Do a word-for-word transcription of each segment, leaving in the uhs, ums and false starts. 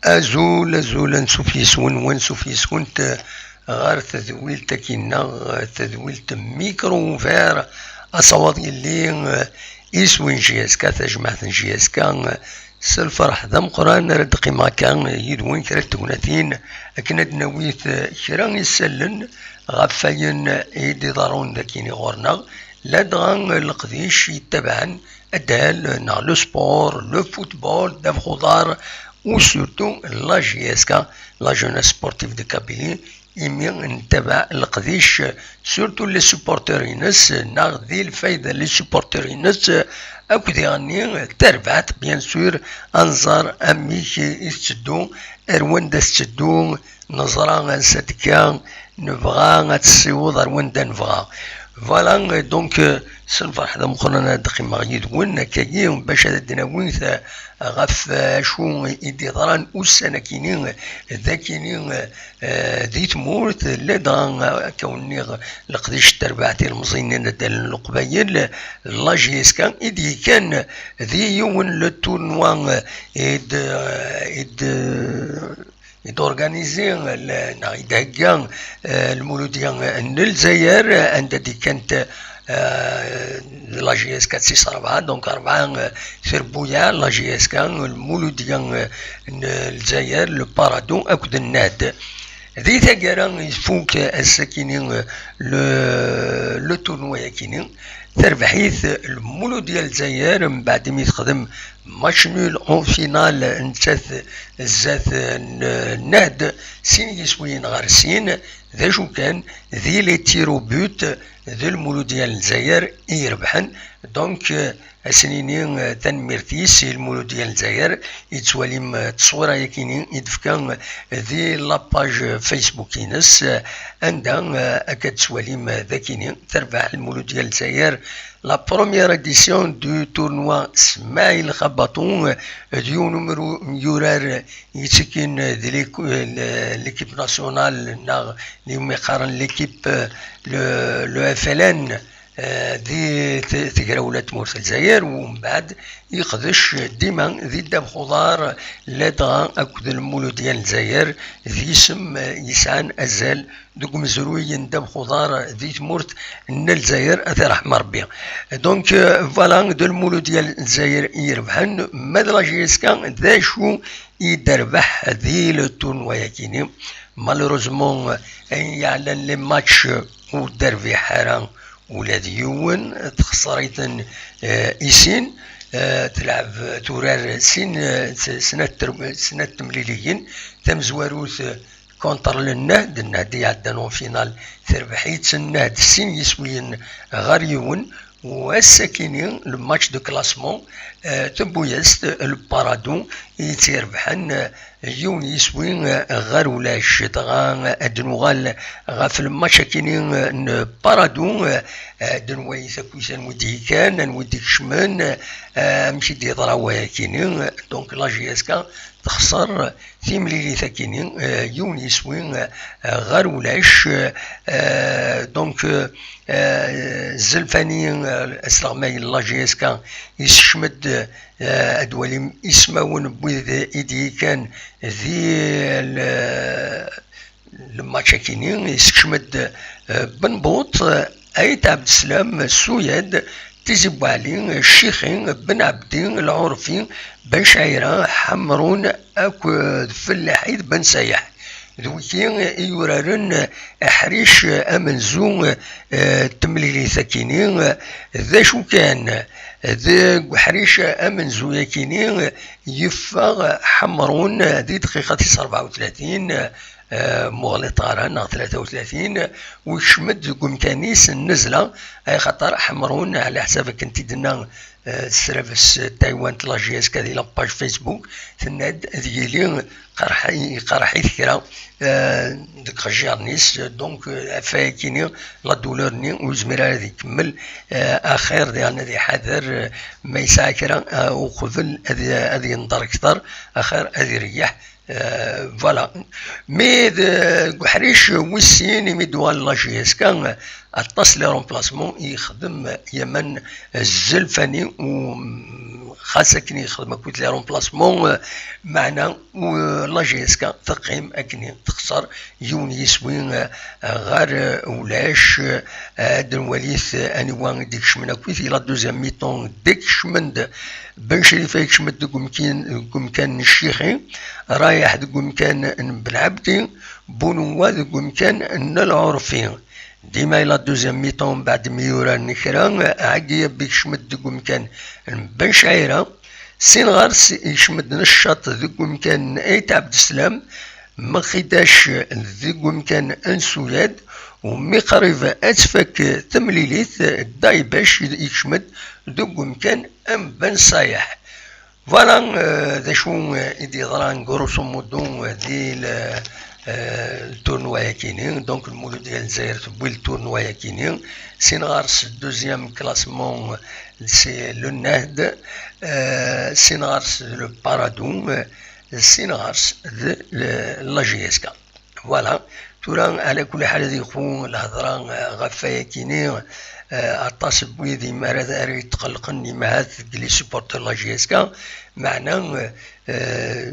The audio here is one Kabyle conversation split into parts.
Azul, azul, ansuf yes-wen, wansuf yes-went ɣer tedwilt-agi-nneɣ, tedwilt Micro Ouvert, asawaḍ yelli, iswi n J S K, tajmaɛt n J S K, s lferḥ d ameqqran ara d-qqimeɣ akka yid-wen kra n tegnatin, akken ad d-nawi kra isallen ɣef wayen i d-iḍerrun dagi ɣur-neɣ, ladɣa leqdic yettabaɛen addal neɣ le sport, le football, ddabex uḍar, ou surtout la J S K, la Jeunesse Sportive de Kabylie, imi nettabaɛ leqdic, surtout les supporters-ines, neɣ di lfayda les supporters-ines, akked iɣenni, tarbaɛt, bien sûr, ad nẓer amek i tetteddu, ar wanda tetteddu, neẓra ansa d-tekka, nebɣa ad tessiweḍ ar wanda nebɣa. Voilà, donc, euh, s lferḥ d ameqqran ad d-qqimeɣ yid-wen, akkagi, bac ad d-nawi ta-, ɣef, euh, acu i d-iḍran ussan akini, d akini, euh, di tmurt, ladɣa, euh, akka wen-nniɣ, leqdic n terbaɛt ilemẓiyen n addal n Leqbayel, la J S K, i d-yekkan di yiwen le tournoi, euh, i d-, euh, i d-, i d-organizi, euh, le-, neɣ i d-hegga, euh, lmuludya n Lezzayer, anda d-kkant, euh, la J S K tis rebɛa, donc rebɛa, euh, trebbuyaɛ, la J S K, lmuludya, euh, n Lezzayer, le Paradou akked Nnad. Di taggara ifuk ass-akini, euh, le, le tournoi-akini, terbeḥ-it lmuludya n Lezzayer, mbeɛd imi texdem match nul en finale, nettat zdat n Nnad, sin yiswiyen ɣer sin, d acu kan, di les tirs au but, d lmuludya n Lezzayer i irebḥen. Donc, euh, ad s-nini, euh, tanemmirt-is i lmuludya n Lezzayer, i tettwalim, euh, tteswira-yakini i d-tefka, euh, di la page Facebook-ines, euh, anda, euh, akka tettwalim, euh, dakini, terbeḥ lmuludya n Lezzayer, la première édition du tournoi Smaïl Khabatou, euh, d yiwen umru-, yurar yettekkin, euh, di l'équ-, euh, l'équipe nationale, neɣ, umi qqaren l'équipe, euh, le, le F L N, euh, di t-, tegrawla n tmurt n Lezzayer, u mbeɛd yeqdec dima di ddabex uḍar, ladɣa akked lmuludya n Lezzayer, d isem, euh, yesɛan azal deg umezruy n ddabex uḍar di tmurt n Lezzayer, ad t-iṛḥem Ṛebbi. Donc, euh, voilà, d lmuludya n Lezzayer i irebḥen, ma d la J S K, d acu i d-terbeḥ di le tournoi-yakini? Malheureusement, ayen yeɛnan les matchs ur d-terbiḥ ara ula d yiwen, texṣer-iten, euh, i sin, euh, telɛeb, turar sin, euh, s-, snat ter-, snat temliliyin, tamezwarut, euh, contre le Nnad, Nnad iɛeddan en finale, terbeḥ-itt Nnad sin yiswiyen ɣer yiwen, u ass-akini, le match de classement, euh, tewwi-as-t le Paradou, i tt-irebḥen, euh, yiwen yiswi, euh, ɣer ulac. Dɣa, euh, ad nuɣal ɣef le match-akini, euh, n Paradou, euh, ad nwali takuyt anwa i d-yekkan, anwa i d-ikecmen, euh, amek i d-yeḍra wayakini. Donc, la J S K texṣer timlilit-akini, euh, yiwen yiswi, euh, ɣer ulac, euh, donc, euh, euh, Zelfani, euh, asleɣmay n la J S K, yessekcem-d, euh, ad walim ismawen n wid i d-yekkan di le, le match-akini, yessekcem-d, euh, Benbuṭ, euh, Ayt Ɛebdeslam, Suyad, Tizi Buɛli, Ccixi, Ben Ɛebdi, Lɛurfi, Ben Cɛira, Ḥemrun, akked Fellaḥit Ben Sayeḥ. D wiki i yuraren aḥric amenzu, eh, n temlilit-akini. D acu kan, deg uḥric amenzu-yakini, yeffeɣ Ḥemrun di dqiqa tis rebɛa u tlatin, eh, muɣliṭ ara neɣ tlata u tlatin, u yekcem-d deg umkan-is n nnezla, ay xaṭer Ḥemrun, ɛla ḥsab akken t-id-tenna, eh, tesrabes taywant la J S K di la page Facebook, tenna-d ad yili qerḥ-, iqerḥ-it kra, eh, deg iqejjiren-is, donc, eh, ɣef wayakini, la douleur-nni ur yezmir ara ad ikemmel, eh, axir diɣen ad iḥader, eh, ma yesɛa kra, eh, uqbel ad, ad yenḍer kter, axir ad ireyyeḥ, eh, voilà. Mi d-, deg uḥric wis sin, imi d-uɣal la J S K, Aṭas les remplacements i yexdem Yaman Zelfani, u xas akken yexdem akked les remplacements, meɛna la J S K teqqim akken texṣer, yiwen yiswi ɣer ulac. Ad nwalit aniwa i d-ikecmen akkit i la deuxième mi-temps. D-ikecmen-d Ben Crifa, ikecmen-d deg umkan, deg umkan n Ccixi, Rayeḥ deg umkan n Belɛebdi, Bunwa deg umkan n Lɛurfi. Dima i la deuxième mi-temps, mbeɛd mi yuran kra, Ɛagiyab ikecmen-d deg umkan n Ben Cɛira. Sin ɣer-s ikecmen-d Neccaṭ deg umkan n Ayt Ɛebdeslam, Mxidac deg umkan n Suyad, u mi qrib ad tfak temlilit, Daybac ikecmen-d deg umkan n Ben Ṣayeḥ. Voilà, euh, d acu, euh, i d-yeḍran grosso modo, euh, di le, euh, le tournoi-yakini. Donc, Lmuludya n Lezzayer tewwi le tournoi-yakini. Sin ɣer-s deuxième classement, c'est le Nahd. Euh, sin ɣer-s le Paradou. Euh, sin ɣer-s de le, la J S K. Voilà. Tura, ɛla kulli ḥal, ad yexu lhedra, eh, ɣef wayakini, eh, aṭas n wid imara ara yetqellqen, imahat deg les supporters la J S K, meɛna, eh,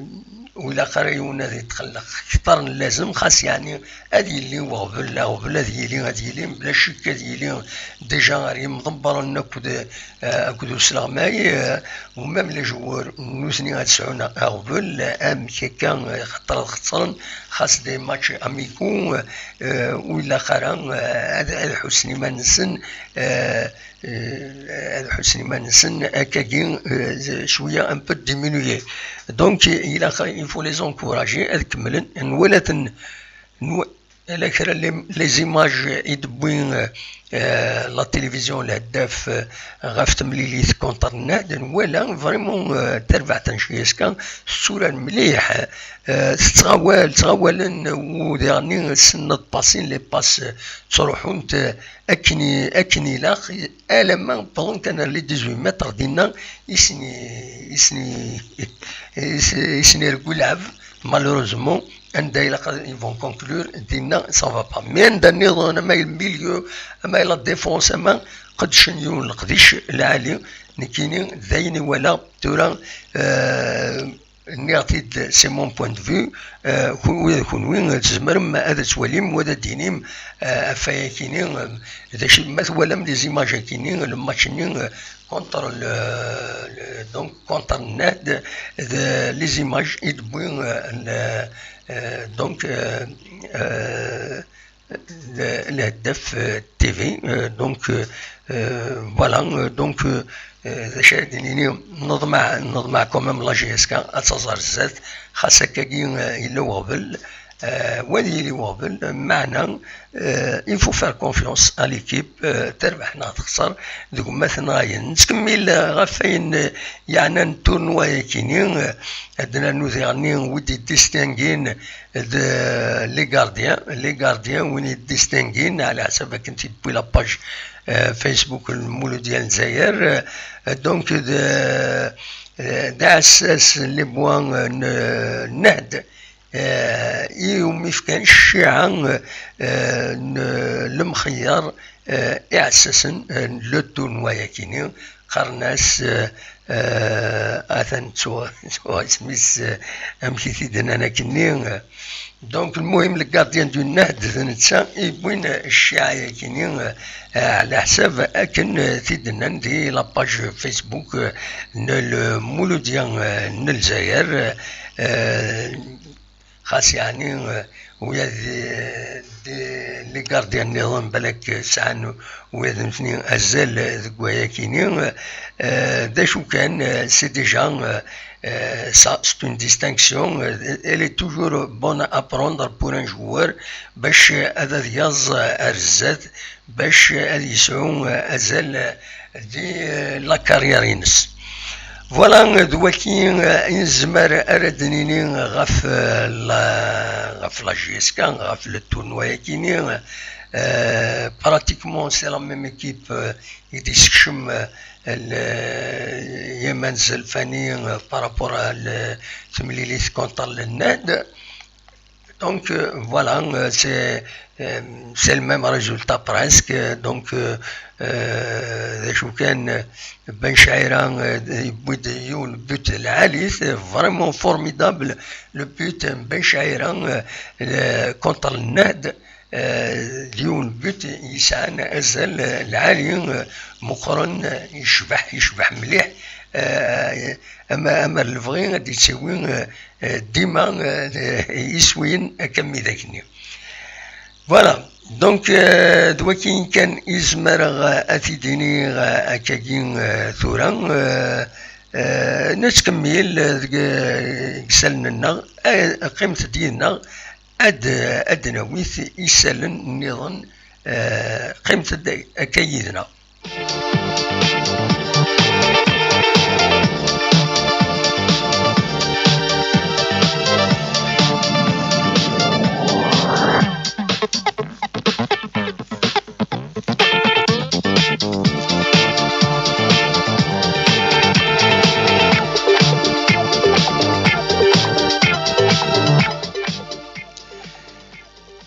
ur ilaq ara yiwen ad yetqelleq kter n lazem, xas yeɛni ad yili uɣbel, aɣbel ad yili, ad yili, bla ccek ad yili déjà ɣer yimḍebbren akked, eh, akked usleɣmay, eh, u même les joueurs, nutni ad sɛun aɣbel, amek akka, eh, xaṭer ad xeṣren, xas des matchs amicaux, eh, ur ilaq ara, eh, ad, ad ḥussen iman-nsen, eh, eh, ad ḥussen iman-nsen akkagi, eh, cwiya un peu diminué. Donc, ilaq, il faut les encourager ad kemmlen, nwala-ten, nw-, ala kra les, les images i d-tewwi, eh, la télévision Lheddaf, eh, ɣef temlilit contre Nahd, nwala vraiment, eh, tarbaɛt n J S K tetturar mliḥ, eh, tettɣawal, ttɣawalen, u diɣenni ssnen ad passin les passes, ttruḥunt, eh, akken i, akken ilaq, alamma wwḍen kan ar les dix-huit mètres, dinna i sen i, i sen i, i s-, i sen irggu lɛeb, malheureusement, anda ilaq ad, ils vont conclure, dinna ça va pas. Mais anda nniḍen, ama i le milieu, ama i la défense, ama qedcen yiwen leqdic lɛali, nekkini d ayen i walaɣ. Tura, euh, nniɣ-t-id, c'est mon point de vue, euh, kun-, ula d kunwi, euh, tzemrem ad twalim, wa ad d-tinim, euh, ɣef wayakini, euh, d acu, ma twalam les images-akini, le match-nni, euh, contre le, le, donc, contre Nahd, de, les images i d-tewwi, euh, le, euh, donc, euh, euh, le, Lheddaf, euh, T V, euh, donc, euh, euh, voilà, euh, donc, euh, euh, d acu ara d-nini, neḍmeɛ, neḍmeɛ quand même la J S K ad taẓ ar zdat, xas akkagi, euh, yella uɣbel, euh, wa ad yili uɣbel, meɛna, euh, il faut faire confiance à l'équipe, euh, terbeḥ neɣ texṣer, deg ummat neɣ ayen. Nettkemmil, euh, ɣef wayen, euh, yeɛnan tournoi-yakini, euh, ad d-nernu diɣenni wid yeddistingin d les gardiens, les gardiens win yeddistingin, ɛla ḥsab akken tt-id-tewwi la page, euh, Facebook n Lmuludya n Lezzayer, euh, donc d, euh, d aɛessas n les bois, euh, n, n Nahd, euh, i umi fkan cciɛa, euh, n lemxeyyer, euh, iɛessasen, euh, n le tournoi-yakini, qqaren-as, euh, euh, atan ttuɣ-, ttuɣ isem-is, euh, amek i t-id-nnan akkenni, euh, donc, lmuhim, le gardien du Nahd d netta i yewwin cciɛa-yakini, euh, ɛla ḥsab akken, euh, t-id-nnan di la page Facebook, euh, n Lmuludya, euh, n Lezzayer, euh, xas yeɛni, euh, wid, euh, d-, les gardiens nniḍen balak sɛan wid nutni azal deg wayakini, euh, d acu kan, euh, c'est déjà, euh, euh, ça, c'est une distinction, euh, elle est toujours bonne à prendre pour un joueur, bac ad, ad yaẓ ar zdat, bac ad yesɛu, euh, azal, euh, di, euh, la carrière-ines. Voilà, euh, d waki, euh, i nezmer ara d-nini ɣef, euh, la, ɣef la J S K, ɣef le tournoi-yakini. Euh, pratiquement, c'est la même équipe, euh, i d-isekcem, euh, le, Yaman Zelfani, euh, par rapport à le, temlilit contre le Nahd. Donc, euh, voilà, euh, c'est, euh, c'est le même résultat presque. Donc, euh, euh, d acu kan, euh, Ben Chaira, euh, yewwi-d yiwen but lɛali, c'est vraiment formidable le but n Ben Chaira, euh, euh, contre le Nahd. Euh, d yiwen but yesɛan azal, euh, lɛali, euh, meqqren, euh, yecbeḥ, yecbeḥ mliḥ. Euh, ama, ama d lebɣi ad d-yettawi, euh, euh, dima, euh, iswiyen akka am widak-nni. Voilà. Donc, euh, d wakin kan i zemreɣ, euh, ad t-id-iniɣ, euh, akkagi, euh, tura. Euh, euh, nettkemmil, euh, deg, euh, deg isallen-nneɣ. Euh, qqimet-d yid-neɣ. Ad, ad d-nawi isallen nniḍen. Euh, qqimet-d akka yid-neɣ.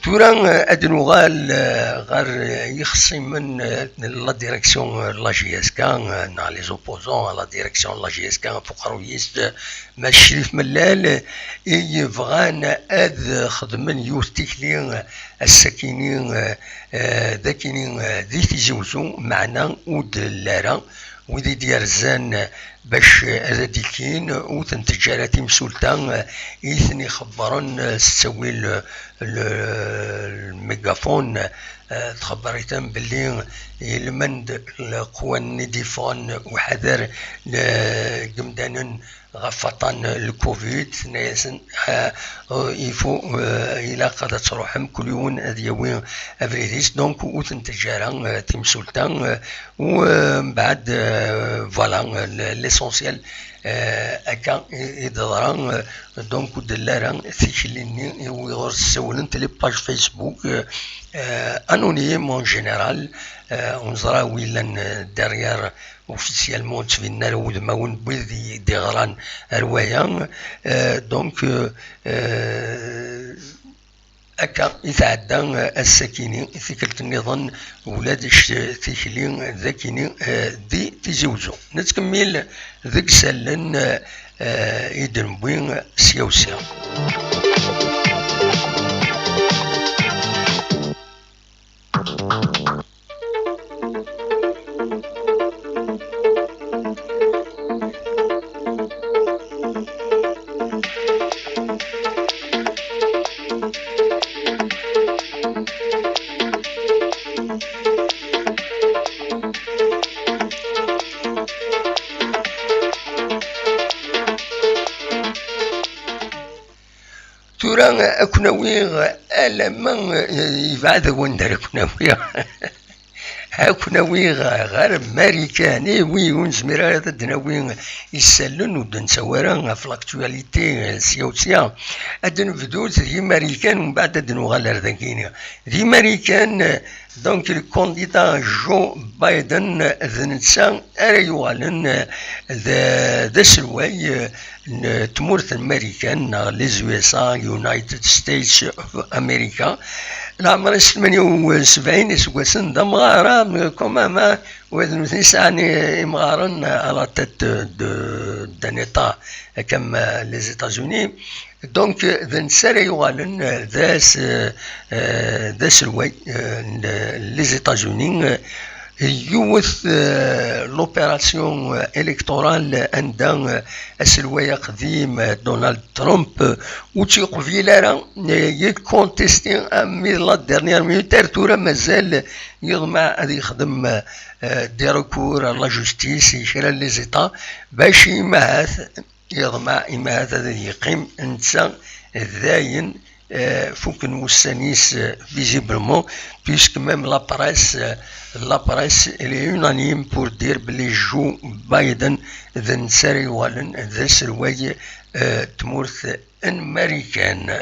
Tura, eh, ad nuɣal, eh, ɣer, eh, yixṣimen, eh, n la direction, eh, n la J S K, eh, neɣ les opposants à la direction n la J S K, ɣef uqerruy-is, eh, Mass Crif Mellal, eh, i yebɣan ad xedmen yiwet tikli, eh, ass-akini, eh, eh, d akini, eh, di Tizi Wezzu, meɛna ur d-telli ara. Wid i d-yerzan, eh, bac ad d-ikkin, ur ten-teǧǧa ara timsulta, eh, i ten-ixebbren, eh, s ttawil, eh, le, le mégaphone, eh, txebber-iten belli ilmend leqwanen i d-iffɣen uḥader, eh, deg yimdanen ɣef waṭṭan n le covid, tenna-yasen, eh, il faut, eh, ilaq ad truḥem, kul yiwen ad yawi abrid-is, donc ur ten-teǧǧa ara, eh, timsulta, eh, u, eh, mbeɛd, eh, voilà, eh, l'essentiel, eh, akka i, i d-teḍra, eh, donc ur d-telli ara tikli-nni i wid ur ssawlent, les pages Facebook, eh, eh, anonymes en général, eh, ur neẓra wi llan, eh, derrière, officiellement ur ttbinen ara wudmawen n wid i d-iɣran ar waya. Euh, donc, euh, euh, akka i tɛedda, euh, ass-akini, tikkelt nniḍen, ula d ic-, tikli d akini, euh, di Tizi Wezzu. Nettkemmil deg isallen, euh, euh, i d-newwi sya u sya. Tura ad ken-awiɣ alamma, eh, yebɛed wanda ara ken-awiɣ. Ad ken-awiɣ ɣer Marikan. Eh oui, ur nezmir ara ad d-nawi isallen ur d-nettawi ara ɣef l'actualité, eh, sya u sya. Ad nebdu d Marikan, mbeɛd ad nuɣal ar dagini. Di Marikan, eh, donc, le candidat Joe Biden, eh, d netta ara yuɣalen, eh, d, d aselway, eh, n tmurt n Marikan, neɣ les U S A, United States of America. Leɛmer-is tmanya u sebɛin iseggasen, d amɣar, ah, quand même, ah, wa d nutni sɛan i-, imɣaren à la tête de, d'un État comme, euh, les États-Unis. Donc, d netta ara yuɣalen, euh, d as-, euh, d aselway, euh, n les États-Unis, euh, yiwet, euh, l'opération, euh, électorale anda, euh, aselway aqdim, euh, Donald Trump, euh, ur tt-yeqbil ara, euh, yettcontesti armi d la dernière minute, ar tura mazal yeḍmeɛ ad yexdem, euh, des recours à la justice i kra n les États, bac imahat yeḍmeɛ imahat ad yeqqim netta dayen, euh, fukken wussan-is, euh, visiblement, puisque même la presse, euh, la presse, elle est unanime pour dire belli Joe Biden d netta ara yuɣalen d aselway, euh, tmurt n Marikan.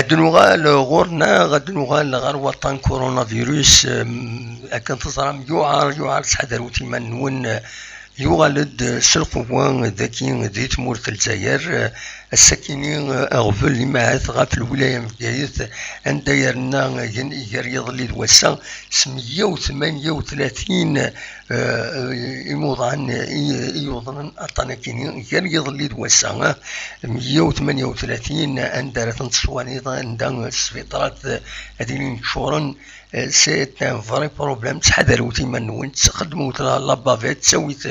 Ad nuɣal ɣur-neɣ, ad nuɣal ɣer waṭṭan coronavirus, em, akken teẓram, yuɛer, yuɛer, ttḥadarut iman-nwen, yuɣal-d s lqewwa dagi di tmurt n Lezzayer, ass-akini aɣbel imahat ɣef lwilaya n Bgayet, anda yerna gen iger yiḍelli d wass-a s meyya u tmanya u tlatin, eh, imuḍan i, i yuḍnen aṭṭan-akini, gar yiḍelli d wass-a, eh, meyya u tmanya u tlatin, anda ara tent-teswaniḍ, anda sbiṭarat, eh, ad ilin ččuren, eh, c'est un vrai problème. Ttḥadarut iman-nwen, txedmut la, la bavette, ttawit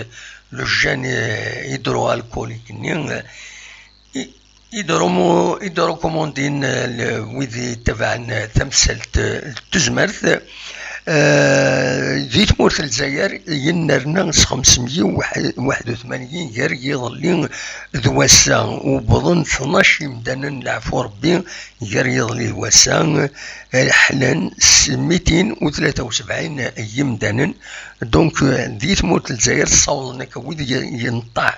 le gel, eh, hydroalcoolique-nni, eh, i, i d-rumu-, i d-rukumundin, eh, l-, wid ittabaɛen, eh, tamsalt, eh, n tezmert, eh, di tmurt n Lezzayer, yennerna s xemsemya u waḥed u tmanyin gar yiḍelli d wass-a, wwḍen tnac imdanen, leɛfu Rebbi, gar yiḍelli d wass-a, eh, ḥlan s mitin u tlata u sebɛin n yimdanen. Donc, euh, di tmurt n Lezzayer ssawḍen akka wid ye-, yenṭeɛ,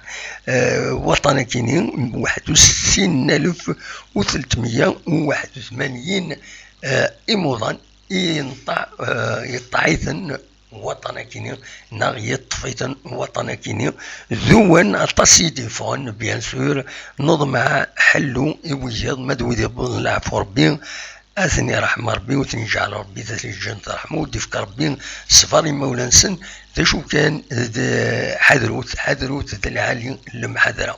euh, waṭṭan-akini, waḥed u settin alef u tletmeyya u waḥed u tmanyin, euh, imuḍan i yenṭeɛ, euh, yeṭṭeɛ-iten waṭṭan-akini, neɣ yeṭṭef-iten waṭṭan-akini. D uwan aṭas i d-yeffɣen, bien sûr, neḍmeɛ ḥellu i wiyaḍ, ma d wid yewwḍen leɛfu Rebbi, ad ten-iṛḥem Ṛebbi, u ten-iǧɛel Ṛebbi d at lǧennet ṛṛeḥma, u d-ifk Ṛebbi ṣṣber i imawlan-nsen. D acu kan, d, ḥadrut, ḥadrut d lɛali n lemḥadra.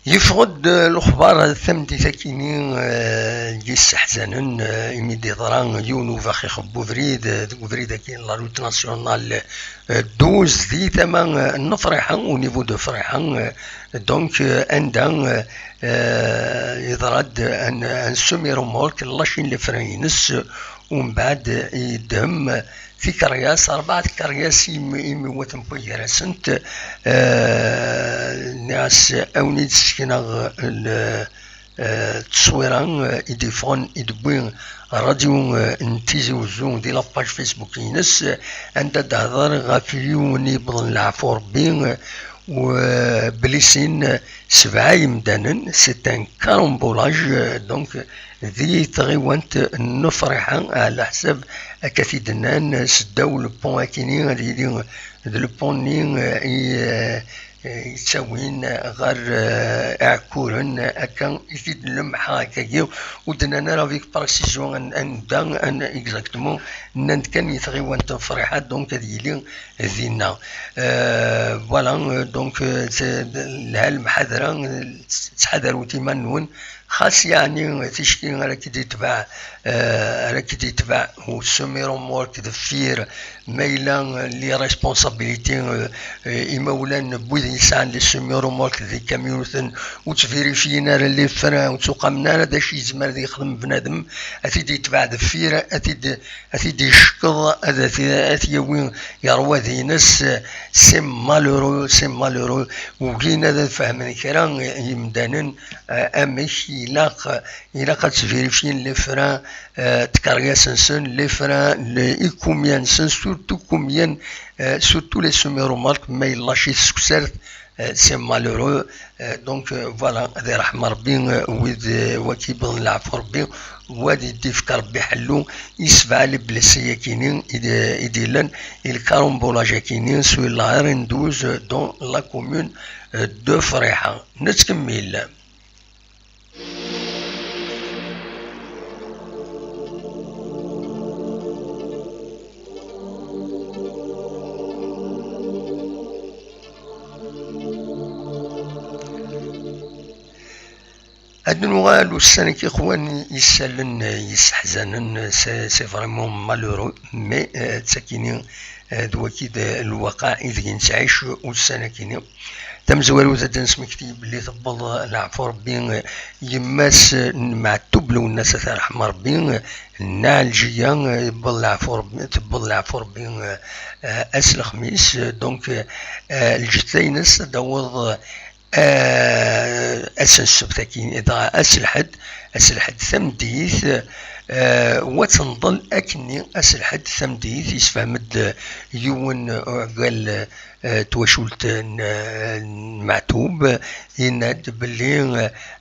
Yeffeɣ-d, eh, lexbar tameddit-akini, eh, yesseḥzanen, eh, imi d-yeḍra yiwen ubaxix n ubrid, eh, deg ubrid-agi n la route nationale, eh, douze, di tama, eh, n Friḥa, au niveau de Friḥa, eh, donc, eh, anda, eh, eh, yeḍra-d un, un semi-remorque, lacin les freins-ines, eh, umbeɛd yeddem tikeryas, rebɛa tikeryas imi, imi waten wway gar-asent, eh, nniɣ-as, awen-id-ssekneɣ l-, eh, tteswira, eh, i d-yeffɣen, i d-tewwi ṛṛadyu, eh, n Tizi Uzzu di la page Facebook-ines, eh, anda d-tehder ɣef yiwen yewwḍen leɛfu Ṛebbi, eh, u, eh, belli sin, eh, sebɛa yemdanen, c'est un carambolage, eh, donc, di tɣiwant n Friḥa, ɛla ḥsab akka t-id-nnan, s ddaw le pont akini, ad yili d le pont-nni, eh, i, eh, yettawin ɣer, eh, Iɛekkuren, akka i t-id-nlemmeḥ akkagi, ur d-nnan ara avec précision an-, anda, an-, exactement, nnan-d kan i tɣiwant n Friḥa, donc ad yili dinna. Euh, voilà, euh, donc, euh, c'est, lha lemḥadra, euh, ttḥadarut iman-nwen, xas yeɛni ticki ara k-id-itbeɛ, euh, ara k-id-itbeɛ u semi-remorque deffir, ma yella, euh, les responsabilités, euh, euh, imawlan n wid yesɛan les semi-remorques di kamyunuten, ur ttvirifyin ara les freins, ur ttuqamen ara d acu yezmer ad yexdem bnadem, ad t-id-itbeɛ deffir, ad t-id, ad t-id-icekkeḍ, ad t-, ad t-yawi yerwa dines, c'est malheureux, c'est malheureux. Ugin ad fehmen kra yimdanen, eh, amek ilaq, ilaq ad ttvirifyin les freins, eh, tkeryas-nsen, les freins, les, i kumya-nsen, surtout kumya, eh, surtout les semi-remorques, ma yella ci tseksart, eh, c'est malheureux. Euh, donc, euh, voilà, ad iṛḥem Ṛebbi, euh, wid, euh, waki yewwḍen leɛfu Ṛebbi, wad i d-ifk Ṛebbi ḥellu, i sebɛa les blessés-akini i d-, i d-yellan, i le carambolage-akini sur la R N douze dans la commune, euh, de Friḥa. Nettkemmil. Ad nuɣal ussan-agi, ixwan, isallen yesseḥzanen, c'est, c'est vraiment malheureux, mais, euh, d takini, euh, d waki d lwaqa ideg nettɛic ussan-agi-ni. Tamezwarut, ad d-nesmekti belli tewweḍ, leɛfu Rebbi, yemma-s n Meɛtub Lwennas, ad t-yerḥem Rebbi, n Ɛelǧiya, yewweḍ leɛfu Rebbi, tewweḍ leɛfu Rebbi, eh, ass lexmis. Donc, eh, lǧetta-ines ad d-taweḍ, eh, ass n ssebt-agi, dɣa ass lḥedd, ass lḥedd tameddit, eh, wa tenḍel akkenni ass lḥedd tameddit, yessefhem-d yiwen uɛeggal, eh, twacult n, n Meɛtub, yenna-d belli,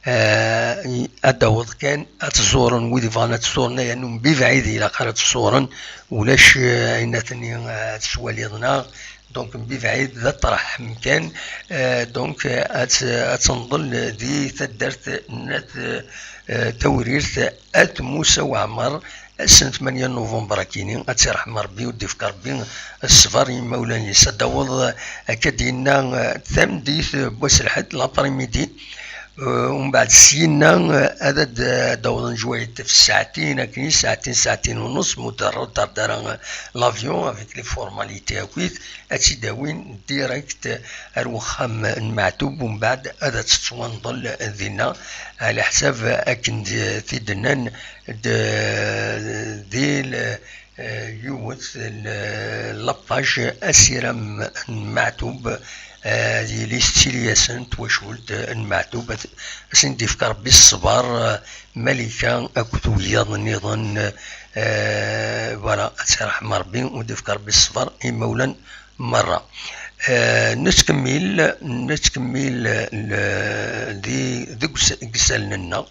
eh, ad d-taweḍ kan ad tt-ẓuren wid yebɣan ad tt-ẓuren, yernu mebɛid ilaq ara ad tt-ẓuren, ulac, eh, ayen ad ten-, eh, ad tt-twaliḍ neɣ, donc mebɛid d aṭreḥ amkan, eh, donc, eh, ad tt-, ad tenḍel di taddart n At, eh, Tawrirt, At Musa Waɛmer, ass n tmanya n november akini, ad tt-irḥem Rebbi, u d-ifk Rebbi ṣṣber i yimawlan-is. Ad d-taweḍ akka d-yenna, eh, tameddit, eh, n wass lḥedd, l'après-midi. Eh, umbeɛd syenna, eh, ad d-, ad d-awḍen jwayet f ssaɛtin, akken ssaɛtin, ssaɛtin u nneṣ, mu d-, retard ara, eh, l'avion avec les formalités akkit, ad tt-id-awin direct ar wexxam n Meɛtub, umbeɛd ad tt-tettwanḍel dinna, ɛla ḥsab akken d-, t-id-nnan d-, di l-, eh, yiwet l-, la page Asiram n Meɛtub, eh, ad yili tettili-yasen twacult n Meɛtub, ad, ad sen-d-ifk Rebbi ṣṣber, eh, Malika akked wiyaḍ nniḍen, eh, voilà, ad tt-irḥem Rebbi, u d-ifk Rebbi ṣṣber i imawlan merra. Eh, nettkemmil, nettkemmil, eh, l-, di, deg us-, deg isallen-nneɣ.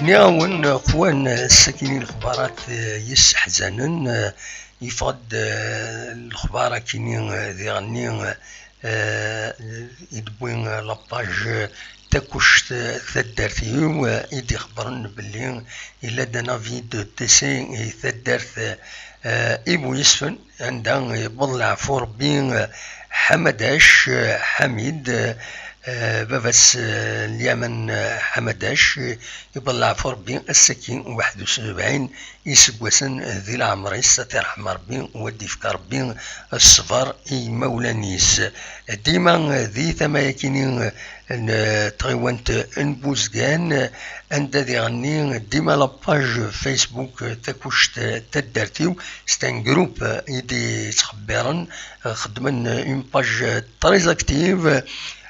Nniɣ-awen, ixwan, sakkin i lexbarat, eh, yesseḥzanen, eh, yeffeɣ-d, eh, lexbar akini, eh, diɣenni, eh, i d-tewwi, eh, la page, eh, Takuct, eh, Taddart-iw, eh, i d-ixebbren belli yella-d un avis de décès i taddart, eh, Ibu Yesfen, anda yewweḍ leɛfu Rebbi, eh, Ḥamadac, eh, Ḥamid, eh, baba-s, eh, Lyamen, eh, Ḥamadac, eh, yewweḍ leɛfu Rebbi ass-agi waḥed u sebɛin iseggasen di leɛmer-is, ad t-irḥem Rebbi, u ad d-ifk Rebbi ṣṣber i yimawlan-is. Dima di tama-yakini n tɣiwant n Buzgan, anda diɣenni dima la page Facebook Takuct Taddart-iw, c'est un groupe i d-yettxebbiren, xeddmen une page très active.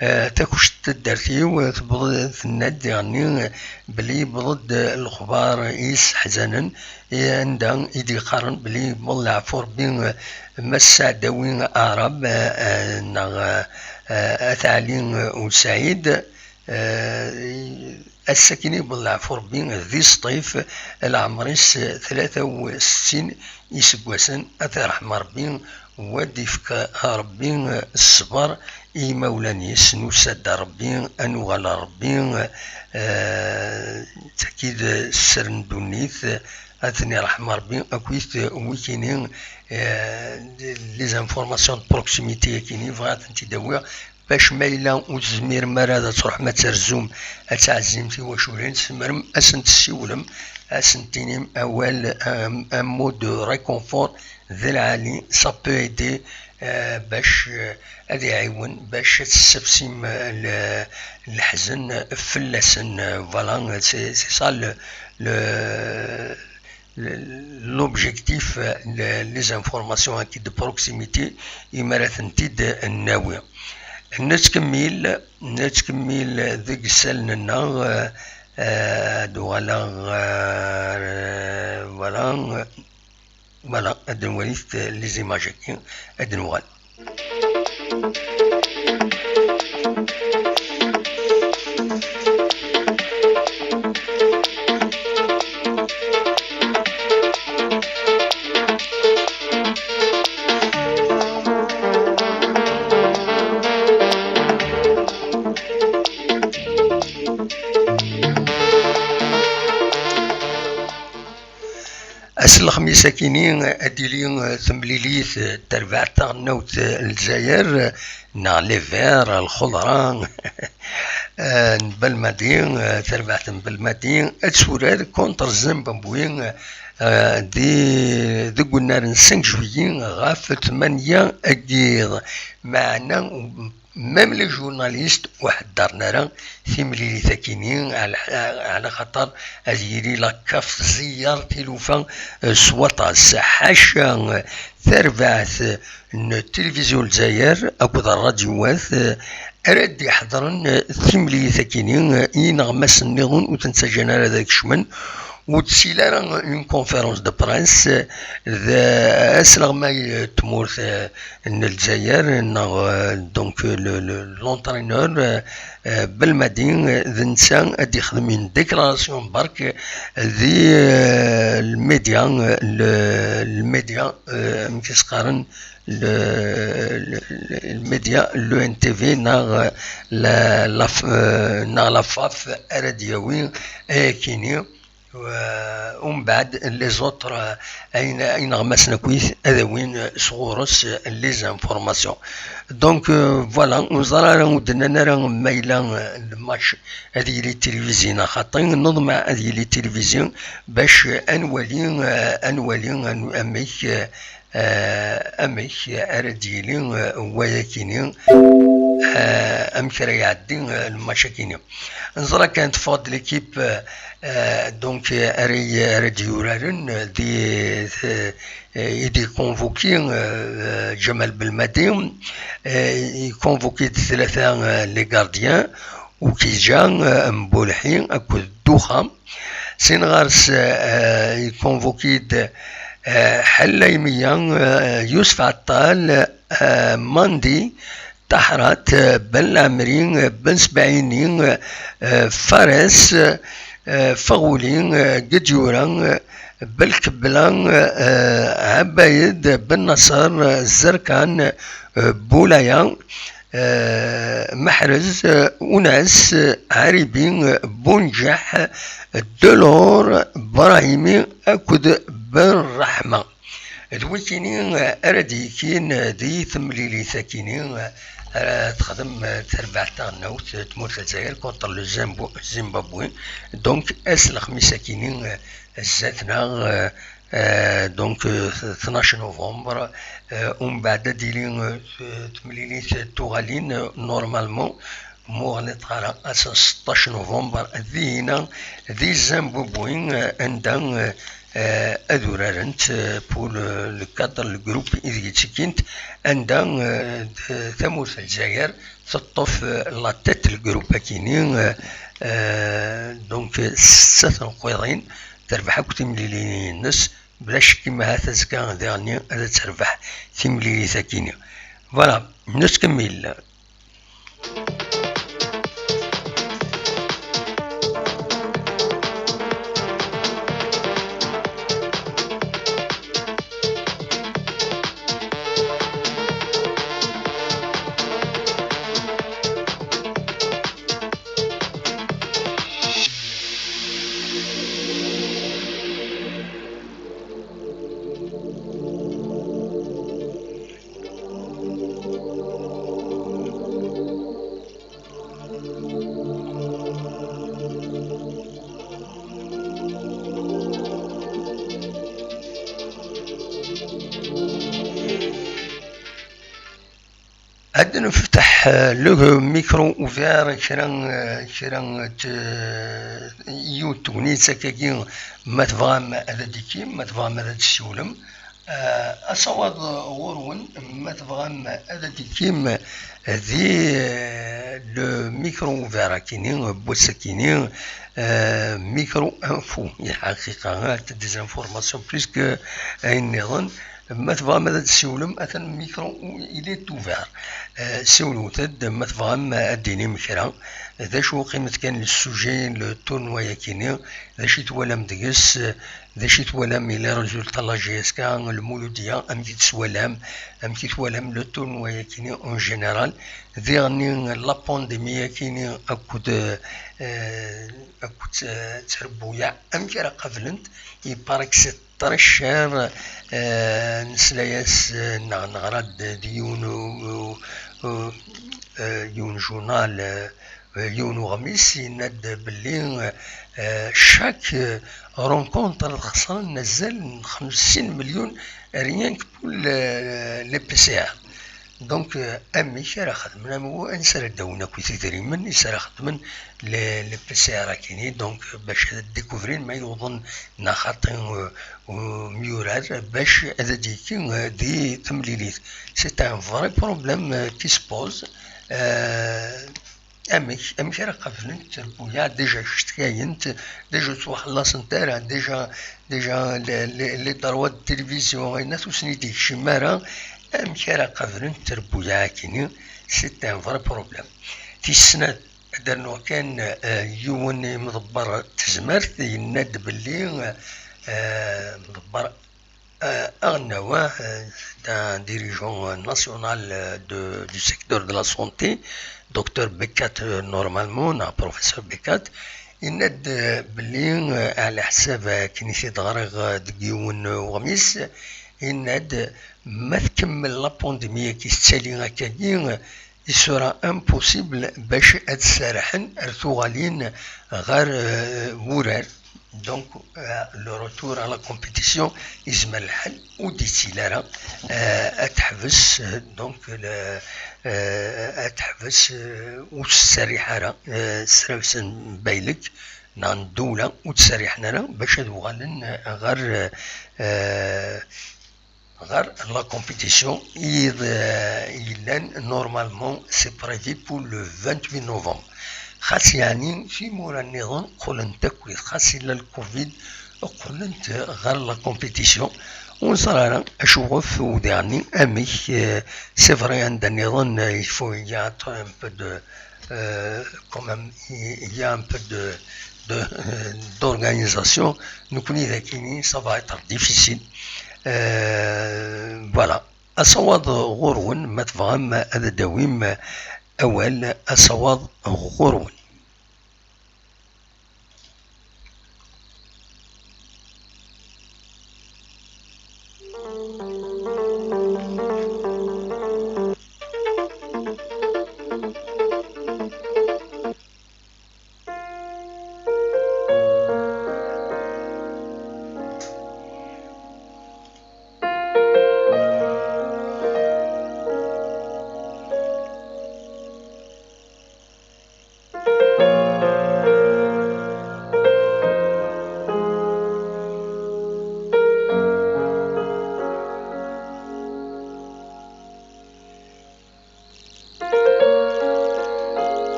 Eh, Takuct Taddart-iw, eh, tewweḍ, tenna-d diɣenni, eh, belli yewweḍ-d, eh, lexbar yesseḥzanen, eh, anda i d-yeqqaren belli yewweḍ leɛfu Rebbi, eh, Mass Saɛdawi Aɛrab, eh, eh, neɣ, eh, eh, At Ɛli, eh, Usaɛid, eh, ass-akini yewweḍ leɛfu Rebbi di Sṭif, leɛmer-is tlata u settin iseggasen, ad t-irḥem Rebbi, u ad d-ifk Rebbi ṣṣber i yimawlan-is, nusa-d ar Rebbi, ad nuɣal ar Rebbi, eh, d taki d sser n ddunit, ad ten-irḥem Rebbi, akkit wikini, eh, les informations de proximité-yakini, bɣiɣ ad tent-id-awiɣ, bac ma yella ur tezmirem ara ad truḥem ad terzum, ad tɛezzim tiwaculin, tzemrem ad sen-tessiwlem, ad sen-tinim awal, un, un mot de réconfort d lɛali, ça peut aider, eh, bac, eh, ad iɛiwen bac ad tessefsim, eh, l-, leḥzen fell-asen. Eh, voilà, c'est, c'est ça le, le, le, l'objectif, eh, le, les informations-agi de proximité, imi ara tent-id-nawi. Nettkemmil, nettkemmil deg isallen-nneɣ, eh, eh, ad uɣaleɣ, eh, voilà, Voilà, ad nwali les images-agi, ad nuɣal. Takini ad d-tili, eh, temlilit, eh, terbaɛt taɣelnawt, eh, n Lezzayer, eh, neɣ les Verts, lxeḍra, eh, n Belmadi, eh, terbaɛt n Belmadi, ad turar contre Zimbabwe, eh, di, deg unnar n cinq juillet ɣef tmanya n yiḍ. Meɛna même les journalistes ur ḥeddren ara timlilit akini, ɛla, ɛla xaṭer ad yili la kaf tẓeyyer tilufa, eh, s waṭas. Ḥaca, eh, tarbaɛt, eh, n tilivizyu n Lezzayer akked rradyuwat, eh, ara d-iḥeḍren, eh, timlilit akini, eh, ineɣmasen nniḍen ur ten-ttaǧǧan ara ad kecmen, ur d-tili ara une conférence de presse, eh, d asleɣmay, eh, n tmurt, eh, n Lezzayer, neɣ, euh, donc, le, le, l'entraîneur, euh, euh, Belmadi, euh, d netta ad d-yexdem une déclaration berk, euh, di, euh, lmidya, euh, le, lmidya, euh, amek i s-qqaren, le, le, le, lmidya, l'O N T V, neɣ, euh, la, la, euh, neɣ la FAF, ara d-yawi ayakini. Euh, umbeɛd, les autres, euh, ayen, ineɣmasen akkit ad awin, euh, sɣur-s, euh, les informations. Donc, euh, voilà, ur ẓer ara, ur d-nnan ara ma yella, euh, le match ad yili tilivizyi neɣ xaṭi, neḍmeɛ ad yili tilivizyi bac, euh, ad nwali, euh, ad nwali, ad n-, amek, euh, euh, amek ara d-yili, euh, wayakini, euh, amek ara iɛeddi, euh, lmatch-akini. Neẓra kan teffeɣ-d l'équipe, euh, euh, donc, euh, ara y-, ara d-yuraren, euh, di, euh, euh, i d-iconvoqué, euh, euh, Ǧamal Belmadi, euh, iconvoqué-d tlata, euh, les gardiens, Ukija, euh, Mbulḥi akked Duxa. Sin ɣer-s, euh, iconvoqué-d, euh, Ḥella Imiya, euh, Yusef Ɛeṭṭal, euh, Mandi, Taḥrat, euh, Ben Lɛemri, euh, Ben Sebɛini, euh, euh, Fares, euh, Faɣuli, euh, Gedyura, euh, Belkebla, euh, euh, Ɛebayed, Ben Naṣer, euh, Zerkan, euh, Bulaya, euh, Meḥrez, euh, Unas, euh, Ɛribi, euh, Bunǧeḥ, Delor, Brahimi akked Ben Ṛeḥma. D wikini, euh, ara d-yekin, euh, di temlilit akini, euh, ara texdem, euh, terbaɛt taɣelnawt, euh, tmurt n Lezzayer contre le Zimbo-, Zimbabwe. Donc, ass n lexmis akini, euh, zdat-neɣ, euh, euh, donc, euh, tnac novembre, euh, umbeɛd ad d-tili, euh, temlilit tuɣalin, euh, normalement, ma ur ɣliṭeɣ ara, ass n seṭṭac novembre, dihina, di Zimbabwe, euh, anda, euh, euh, ad urarent, euh, pour le, le cadre, le groupe ideg ttekint, anda, euh, d-, tamurt n Lezzayer teṭṭef, euh, la tête n le groupe akini, euh, euh, donc, euh, s setta tenqiḍin, terbeḥ akk timlilin-nnes, bla ccek, imahat azekka diɣenni ad terbeḥ timlilit akini. Voilà, nettkemmil. Ad nefteḥ, euh, le micro ouvert, kra, euh, kra n t-, yiwet tegnit akkagi, ma tebɣam ad d-tekim, ma tebɣam ad d-tessiwlem. Euh, asawaḍ ɣur-wen, ma tebɣam ad d-tekim di, euh, le micro ouvert akini, n wass akini, euh, micro info, lḥaqiqa, des informations plus que ayen nniḍen. Ma tebɣam ad d-tessiwlem, atan micro, il est ouvert. Euh, siwlet-d, ma tebɣam ad d-tinim kra. D acu, qqimet kan le sujet, le tournoi-akini, d acu i twalam deg-s, d acu i twalam i les résultats n la J S K, Lmuludiya, amek i t-twalam, amek i twalam le tournoi-akini en général, diɣenni la pandémie-akini akked, euh, akked, euh, trebbuyaɛ, amek ara qablent, il paraît que c'est Très cher, euh, nesla-as, euh, neɣ neɣra-d di yiwen u-, u-, u-, euh, yiwen journal, euh, yiwen uɣmis, yenna-d belli, euh, chaque, euh, rencontre ad xesren azal n xemsin million, rien que pour le, les P C R. Donc, euh, amek ara xedmen, am-, ansi ara d-awin akk idrimen is ara xedmen les, les P C R akini, donc, euh, bac ad découvrir ma yewḍen neɣ xaṭi, euh, umyurar, bac ad d-yekki, euh, di temlilit. C'est un vrai problème, euh, qui se pose. Euh, amek, amek ara qablent trebbuyaɛ? Déjà cetkayen-t, déjà ur ttwaxellasent ara, déjà, déjà les, les, les droits de télévision, ayen ur sen-id-yekcim ara. Amek ara qablent trebbuyaɛ-agi-nni? C'est un vrai problème. Tis snat, ad d-rnuɣ kan, euh, yiwen imḍebber n tezmert, yenna-d belli, euh, imḍebber, euh, aɣelnaw, euh, c'est un dirigeant national, euh, de, du secteur de la santé, docteur Bekat, euh, normalement, neɣ professeur Bekat, yenna-d, euh, belli, euh, ɛla ḥsab akken i t-id-ɣriɣ, euh, deg yiwen, euh, uɣmis, yenna-d ma tkemmel la pandémie-agi tettali akkagi, il sera impossible bac ad serrḥen ar tuɣalin ɣer, euh, wurar. Donc, euh, le retour à la compétition, yezmer lḥal ur d-yettili ara, euh, ad teḥbes, euh, donc, le, euh, ad teḥbes, euh, ur tettserriḥ ara, euh, srabsen baylek, neɣ n ddewla, ur ttserriḥen ara bac ad uɣalen, euh, ɣer, euh, ɣer la compétition i, euh, yellan normalement, c'est prévu pour le vingt-huit novembre. Xas yeɛni timura nniḍen qqlent akkit, xas yella lkuvid, qqlent ɣer la compétition. Ur neẓri ara acu ɣef udiɣ-nni, amek, euh, c'est vrai, anda nniḍen, euh, il faut y a un peu de, euh, quand même, il y a un peu de, de, euh, d'organisation. Nekkni d akini, ça va être difficile. Euh, voilà. Asawaḍ ɣur-wen, ma tebɣam ad d-tawim awal, asawaḍ ɣur-wen.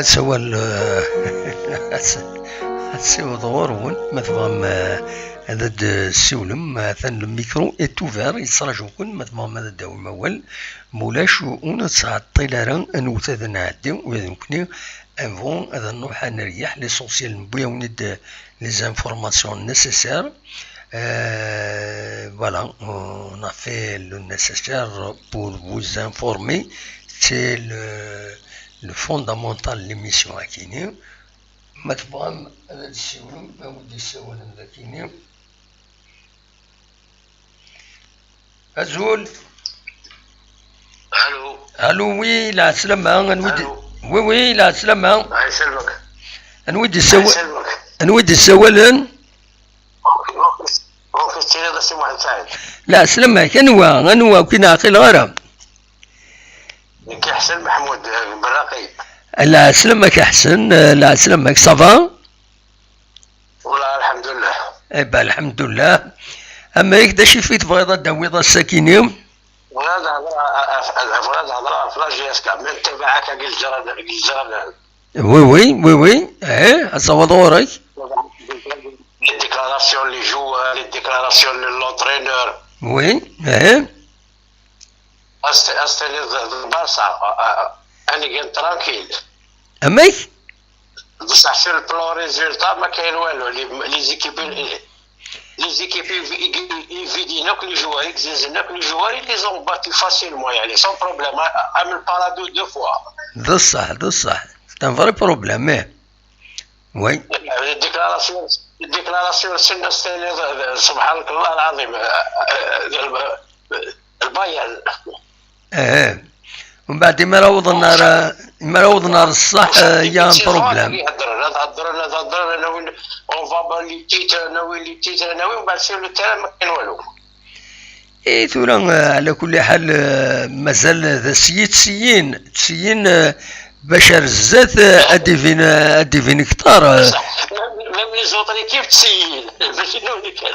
Asawal, eh, ad ssiweḍ ɣur-wen, ma tebɣam, eh, ad d-ssiwlem, atan le micro est ouvert, yettraǧu-ken, ma tebɣam ad d-tawim awal, ma ulac, ur nettɛeṭṭil ara, anewt ad nɛeddi, ula d nekkni Avant ad nruḥ ad neryeḥ, l'essentiel newwi-awen-id les informations nécessaires. Euh, voilà, on a fait le nécessaire pour vous informer. C'est le, le fondamental de l'émission akini. Ma tebɣam ad d-tessiwlem, awi-d isawalen akini. Azul. Allô. Allô, oui, la salama, anwi di... Allô. Oui, oui, la salama. Ay, salmak. Anwi di... Ay, sawal, salmak. Anwi di sawalen? Ok, ok. Ok, c'est le monsieur Mohamed Saïd. La salama, anwa, anwa, kina aqil ɣara. Nekk Ḥsen Meḥmud, eh, Berraqi. La salama, Ḥsen, la salama, ça va? Wala, alḥemdulillah. Eh ben, alḥemdulillah. Amek, d acu i tebɣiḍ ad d-tawiḍ ass-akini? Bɣiɣ ad hedreɣ, a, a, a, bɣiɣ ad hedreɣ ɣef la J S K, mais ntabaɛek agi leǧran, agi leǧran. Oui, oui, oui, oui. Eh, ad taweḍ ɣur-k. Les déclarations, les joueurs, les déclarations de l'entraîneur. Oui, eh. Ass-, ass-, tiliḍ d, d Barça, a, a, ad nig tranquille. Amek? Bṣaḥ, sur le plan résultat, ma kayen walu. Les, les équipes, les équipes, ils, ils, ils vident, donc les joueurs, ils disent, donc les joueurs, ils les ont battus facilement, يعني, sans problème, à, à le Paradou deux fois. D ṣṣeḥ, d ṣṣeḥ. C'est un vrai problème, eh. Oui. Les déclarations, les déclarations, c'est, c'est, c'est, سبحانك الله العظيم. البايرن. Eh. ومن بعد، ما راودنا، ما راودنا الصح، eh, il y a un problème. Ad hedren, ad hedren, ad hedren, ad awin, on va ban les titres, ad awin les titres, ad awin, ومن بعد sur le terrain ما كاين والو. Eh, tura, eh, على كل حال, eh, mazal d ass-, ttessin, ttessin, eh, bac ar zdat, eh, ad d-ibin, eh, ad d-ibin ktar, eh. Même, même les autres équipes ttessin, ماشي نوني كان.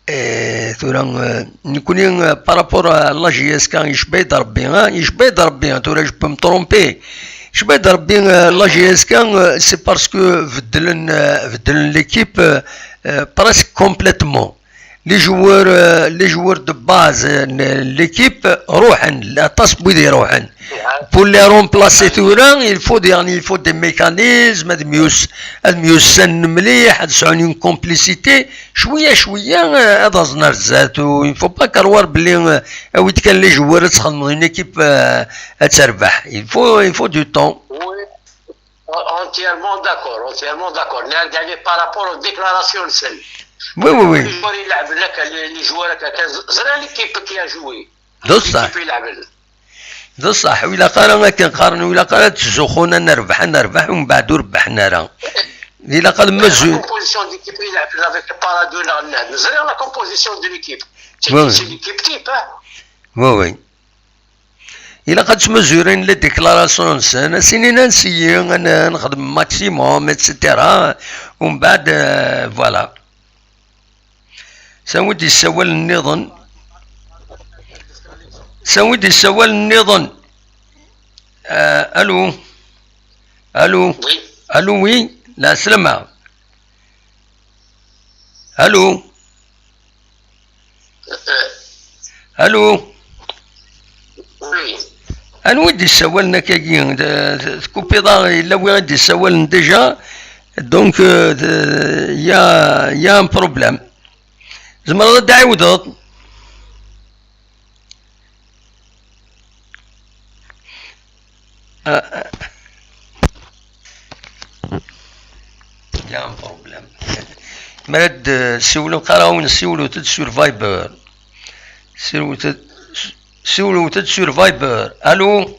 Eh, tura, eh, nekkni, eh, par rapport à la J S K, yecba-yi-d Rebbi, ah, yecba-yi-d Rebbi, ah, tura, je peux me tromper. Yecba-yi-d Rebbi, eh, la J S K, eh, c'est parce que beddlen, eh, beddlen l'équipe, eh, eh, presque complètement. Les joueurs, eh, les joueurs de base, eh, n l'équipe, eh, ruḥen, aṭas n wid iruḥen. Pour les remplacer tura, il faut des, il faut des mécanismes, ad myus-, ad myussanen mliḥ, ad sɛun une complicité. Cwiya, cwiya, eh, ad aẓen ar zdat, u il faut pas croire belli, eh, awi-d kan les joueurs ad txedmeḍ une équipe, eh, ad terbeḥ. Il faut, il faut du temps. Oui, entièrement d'accord, entièrement d'accord. Nniɣ-ak-d, يعني, par rapport aux déclarations-nsen. Oui, oui, oui. Les joueurs, ils لعبوا لك، les, les joueurs هكا، ẓriɣ l'équipe qui a joué. D ṣṣeḥ. L'équipe يلعب. D ṣṣeḥ, ur ilaq ara akken qqaren, ur ilaq ara ad ttzuxxun ad nerbeḥ, ad nerbeḥ, umbeɛd ur rebḥen ara. Ilaq ad mazul. La composition d'équipe, il a avec Paradou, neɣ nnan. Ẓriɣ la composition de l'équipe. C'est, oui, c'est l'équipe type, hein. Oui, oui. Ilaq ad ttmazuren les déclarations-nsen, ad s-inin ansi, ad n-, ad nexdem maximum, et cetera. Umbeɛd, euh, voilà. Sawid yessawal nniḍen. Sawid yessawal nniḍen. Ah, allô. Allô. Oui. Allô, oui. La salama. Allô. Allô. Oui. Anwa i d-yessawalen akkagi? Tkupiḍ-aɣ, yella wi i d-yessawalen déjà. Donc, euh, il y a, il y a un problème. Tzemreḍ ad d-ɛiwdeḍ? Ah, ah. Il y a un problème. Mi ara d-, siwlem, qqareɣ-awen, siwlet-d sur Viber. Siwlet-d, siwlet-d sur Viber. Allô?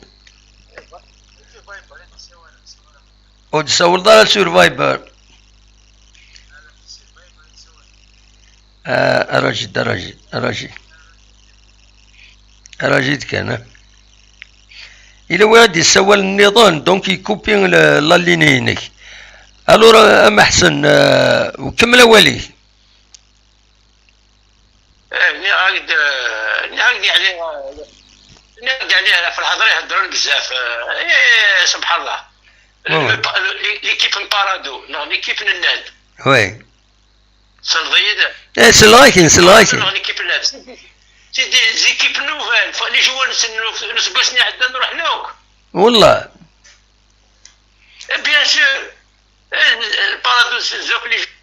Ur d-tsawleḍ ara sur Viber. Ah, araj-d, araj-d, araj-d. Araj-d kan, ah. Yella wi i d-yessawalen nniḍen, donc yekupi le-, la ligne-inek. Alors, ah, a Maḥsen, ah, kemmel awal-ik. Eh, nniɣ-ak-d, eh, nniɣ-ak-d, yeɛni, eh, nniɣ-ak-d, yeɛni, ɣef lhedra i heddren bezzaf, eh, eh, subḥan Allah. Oui, oui. Le pa-, le, l'é-, l'équipe n Paradou, neɣ l'équipe n Nnad. Oui. Tselḍeḍ-iyi-d? Eh, selleɣ-ak-in, selleɣ-ak-in. Neɣ l'équipe n Nnad. C'est des équipes nouvelles, fa-, les joueurs n, n useggas-nni iɛeddan ruḥen akk. Wallah. Et bien sûr, le paradoxe, c'est que les joueurs.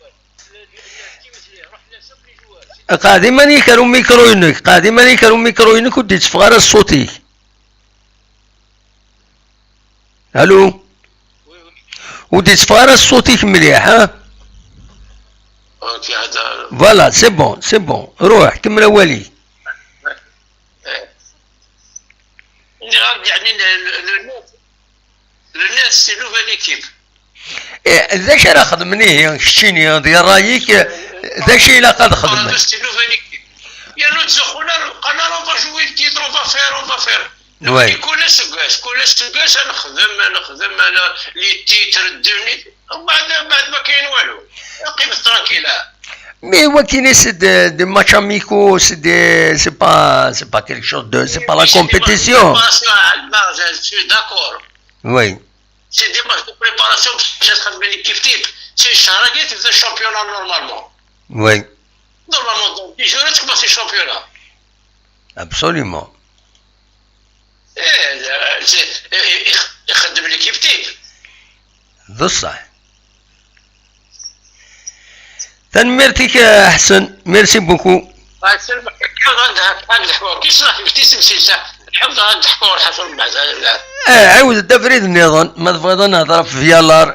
Qɛed iman-ik ar umikru-inek, qɛed iman-ik ar umikru-inek, ur d-yetteffeɣ ara ṣṣut-ik. Allô? Ur d-yetteffeɣ ara ṣṣut-ik mliḥ, ha? Voilà, c'est bon, c'est bon. Ruḥ, kemmel awal-ik. Nniɣ-ak-d, yeɛni, le, le, le net, le net, c'est une nouvelle équipe. Eh, d acu ara xedmen ihi, keččini, di ṛṛay-ik, eh, d acu i ilaq ad xedmen? C'est une nouvelle équipe. Yernu ttzuxxun ar, qqaren ara, on va jouer le titre, on va faire, on va faire. Donc, kul aseggas, kul aseggas ad nexdem, ad nexdem, ad n-, les titres, ddunit. Mbeɛd, mbeɛd ma kayen walu. Qqimet tranquille. Mais wakini, c'est des, des matchs amicaux, c'est des, c'est pas, c'est pas quelque chose de, c'est pas la compétition. C'est des matchs de préparation à la base, je suis d'accord. Oui. C'est des matchs de préparation, parce que j'ai travaillé l'équipe type. C'est Charagui qui faisait le championnat normalement. Oui. Normalement, dans dix jours, tu commences le championnat. Absolument. Eh, c'est, eh, eh, ixeddem l'équipe type. D ṣṣeḥ. Tanemmirt-ik, a Ḥsen. Merci beaucoup. Ḥsen, ad d-ḥkuɣ, ad d-ḥkuɣ, kis rax bti simsilsa. Ḥfeḍ, ad d-ḥkuɣ lḥasul mbeɛd. Eh, ɛiwed-d abrid nniḍen, ma tebɣiḍ ad nehder ɣef Vialar.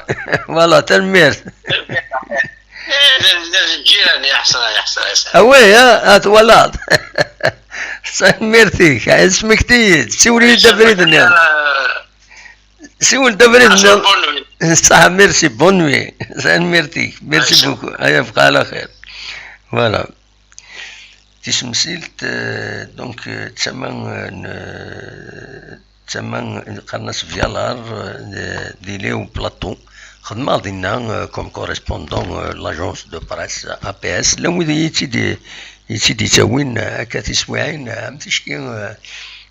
Voilà, tanemmirt. Eh, d, d, d lǧiran, ya ḥesra, ya ḥesra, ya ḥesra. Ah ouais, ha, ha, twalaḍ. Tanemmirt-ik, smekti-yi-d, siwel-iyi-d abrid nniḍen. Siwel-d abrid nniḍen. Bonne nuit. Ṣaḥ, merci, bonne nuit. Tanemmirt-ik, merci beaucoup. Aya bqa ɛla xir. Voilà. Tisemsilt, euh, donc, euh, d tama, euh, n, d tama, euh, qqaren-as Vialar, euh, d, d Île-et-Plateau. Xedmeɣ dinna, euh, comme correspondant, euh, l'agence de presse A P S. Llan wid i yi-tt-id-, i tt-id-ittawin, euh, akka tiswiɛin, euh, am ticki, euh,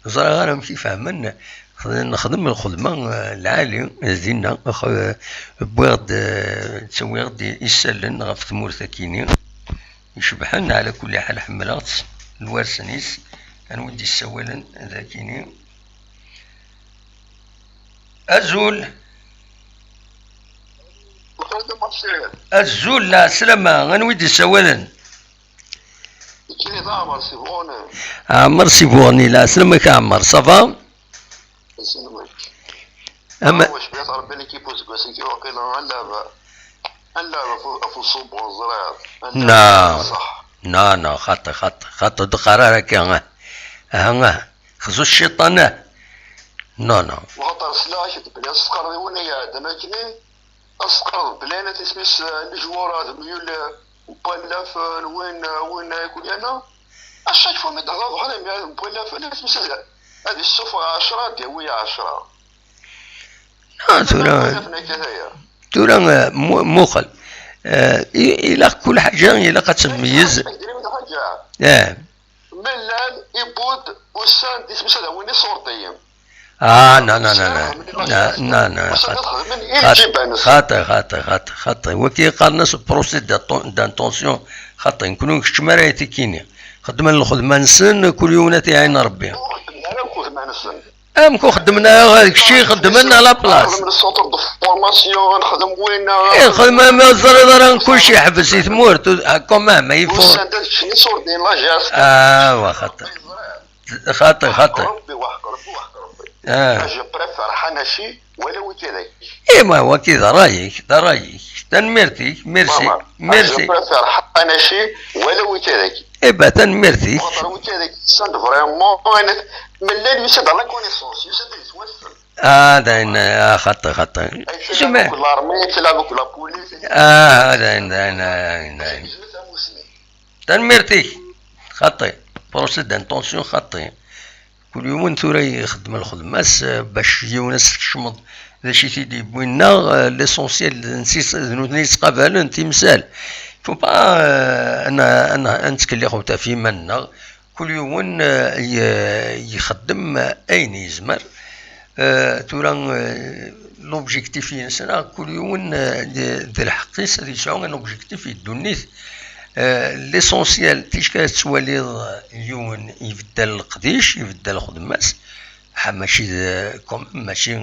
ẓriɣ ara amek i fehmen. Xed-, nexdem lxedma, eh, lɛali, eh, dinna, eh, wwiɣ-d, eh, ttawiɣ-d isallen ɣef tmurt akini. Icebḥen, ɛla kulli ḥal, ḥemmleɣ-tt, lwarsen-is, anwa i d-issawalen d akini. Azul! Azul, lɛeslama, anwa i d-issawalen? Nekkini d Ɛmer si Buɣni. Ɛmer si Buɣni, lɛeslama-k a Ɛmer, ça va? Aslama-k. Ama- Awa, cbiya tṛebbi l'équipe useggas-agi, waqila ad nlɛeb, ad nlɛeb ɣef, ɣef uṣubbu, ẓriɣ. Ad nlɛeb na, ṣṣeḥ. Na, na, xaṭi, xaṭi, xaṭi, ur d-qqar ara akka, ah. Aha, ah. Xzu cciṭan, ah. Non, non. Waxaṭer sliɣ-ak-d belli asqerḍ i win i iɛeddan akkenni, asqerḍ belli isem-is, eh, lejwara d myul, eh, n wallaf, eh, n win, eh, win, eh, akk yana. À chaque fois mi d-hḍeṛ bɣan am, eh, n wallaf, eh, isem-is ad, ad issufeɣ ɛecṛa, ad d-yawi ɛecṛa. Ah, tura, tura, eh, mu-, muqel. Eh, i-, ilaq kul ḥaǧa, ilaq ad tmeyyez. Eh. Ma llan iwwud ussan-d isem-is ad awin iṣurdiyen. Ah, na, na, na, na. Na, na, na. Ussan-d ad xedmen i lǧiba-nsen. Xaṭi, xaṭi, xaṭi, xaṭi. Wagi qqaren-as procès d'inten-, d'intention. Xaṭi, nekni ur nkeččem ara i tikini. Xeddmen lxedma-nsen, kul yiwen ad t-iɛin Rebbi. Ur xeddmen ara lxedma-nsen. Amek ur xeddmen ara, kečči xeddmen à la place. Nexdem le centre de formation, nexdem winna. Eh, xedmen, ma ur teẓriḍ ara, kulci yeḥbes i tmurt, u-, ah, quand même, il faut. Ussan-d ad keččen iṣurdiyen, la geste. Ah, wa xaṭi. Xaṭi, xaṭi. Rebbi, wa ḥeqq Rebbi, wa ḥeqq Rebbi. Ah. Je préfère Hanashi wala wikad-agi. Eh, ma wagi d ṛṛay-ik, d ṛṛay-ik. Tanemmirt-ik, merci, merci. Je préfère Hanashi wala wikad-agi. Eh ben, tanemmirt-ik. Xaṭer wikad-agi, send vraiment, ma llan yusa-d à la connaissance, yusa-d ad yettwassen. Ah, d ayen, ah, xaṭi, xaṭi. Ay, tella akk l'armée, tella akk la police. Ah, d ayen, d ayen, d ayen, d ayen. Tanemmirt-ik. Xaṭi. Procès d'intention, xaṭi. Kul yiwen tura ixeddem lxedma-s, eh, bac yiwen ad s-tkecmeḍ d acu i t-id-yewwin neɣ, eh, l'essentiel d nsi-, d nutni yettqabalen timsal. Faut pas, eh, ad n-, ad n-, ad nettkellix ɣef iman-nneɣ. Kul yiwen, eh, y-, yexdem ayen yezmer. Eh, tura, eh, l'objectif-ines, neɣ kul yiwen, eh, d, d lḥeqq-is ad yesɛu un objectif i ddunit. Eh, l'essentiel, ticki ad tettwaliḍ yiwen ibeddel leqdic, ibeddel lxedma-s, mačči d, comme, mačči,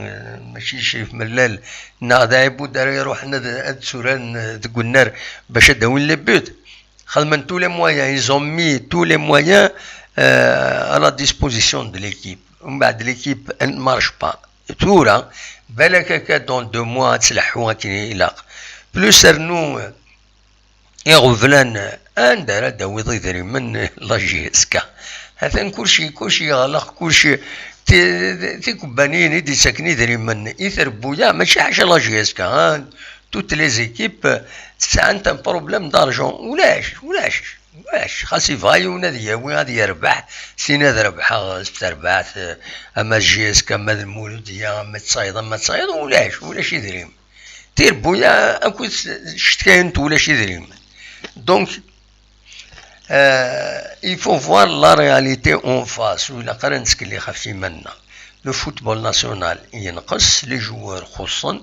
mačči d Crif Mellal neɣ d Ɛibud ara iruḥen ad, ad tturaren deg unnar bac ad d-awin les buts. Xedmen tous les moyens, ils ont mis tous les moyens euh, à la disposition de l'équipe. Mbeɛd, l'équipe ne marche pas. Tura, balak akka dans deux mois ad tleḥḥu akken ilaq. Plus rnu iɣeblan, anda ara d-tawiḍ idrimen? La J S K. Atan kulci, kulci yeɣleq, kulci, ti-, tikebbaniyin i d-yettaken idrimen i trebbuyaɛ, mačči ḥaca la J S K, hein. Toutes les équipes sɛant un problème d'argent. Ulac, ulac, ulac. Xas yebɣa yiwen ad yawi, ad yerbeḥ, tin ad rebḥeɣ s terbaɛt, eh, ama d J S K, ama d Lmuludya, ama d tayeḍ, ama d tayeḍ, ulac, ulac idrimen. Tirebbuyaɛ akked ccetkayen ulac idrimen. Donc, euh, il faut voir la réalité en face. Ur ilaq ara nettkellix ɣef yiman-nneɣ. Le football national yenqes, les joueurs xuṣṣen.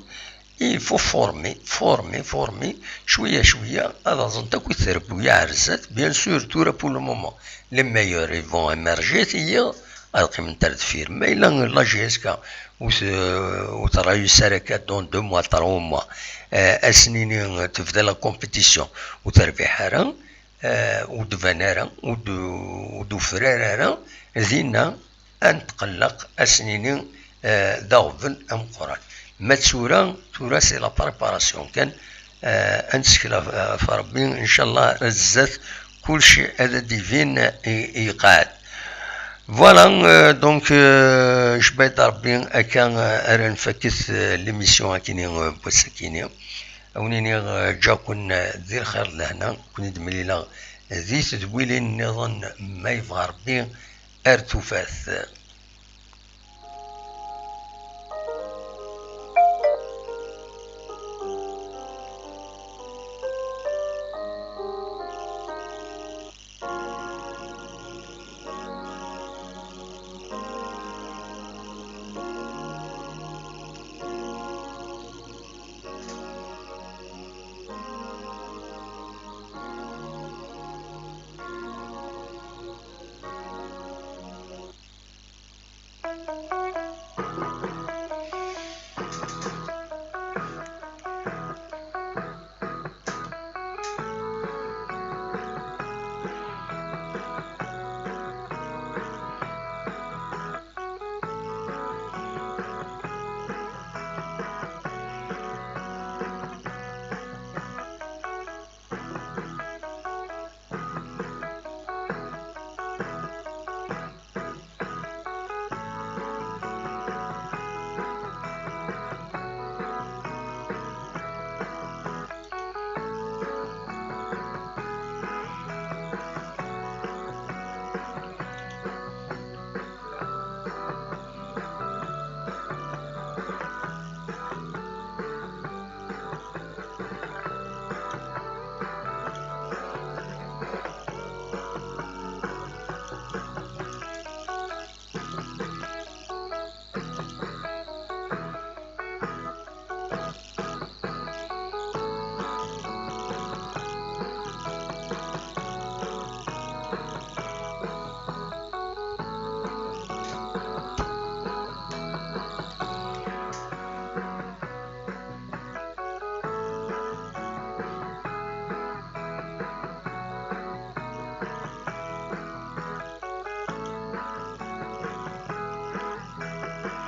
Il faut former, former, former. Cwiya, cwiya, ad aẓent akk i trebbuyaɛ ar zdat. Bien sûr, tura pour le moment, les meilleurs, ils vont émerger, tiyi ad qqiment ar deffir. Ma yella la J S K ur t-, ur terrayus ara akka dans deux mois, trois mois, eh, ad s-nini tebda la compétition ur terbiḥ ara, eh, ur d-ban ara, ur d-, ur d-ufrar ara, dinna ad netqelleq, ad s-nini, eh, d aɣbel ameqqran. Ma d tura, tura c'est la préparation kan, eh, ad nettkel ɣef, ɣef Rebbi, ncallah ar zdat kulci ad d-ibin i, i iqeɛɛed. Voilà, euh, donc, euh, jbayd Rebbi, akka, euh, ara nfakket, euh, l'émission akini, euh, n wass-akini. Ad wen-iniɣ, euh, ǧǧaken, euh, di lxir d lehna, ken-id-mlileɣ di tedwilin nniḍen, ma yebɣa Rebbi, ar tufat.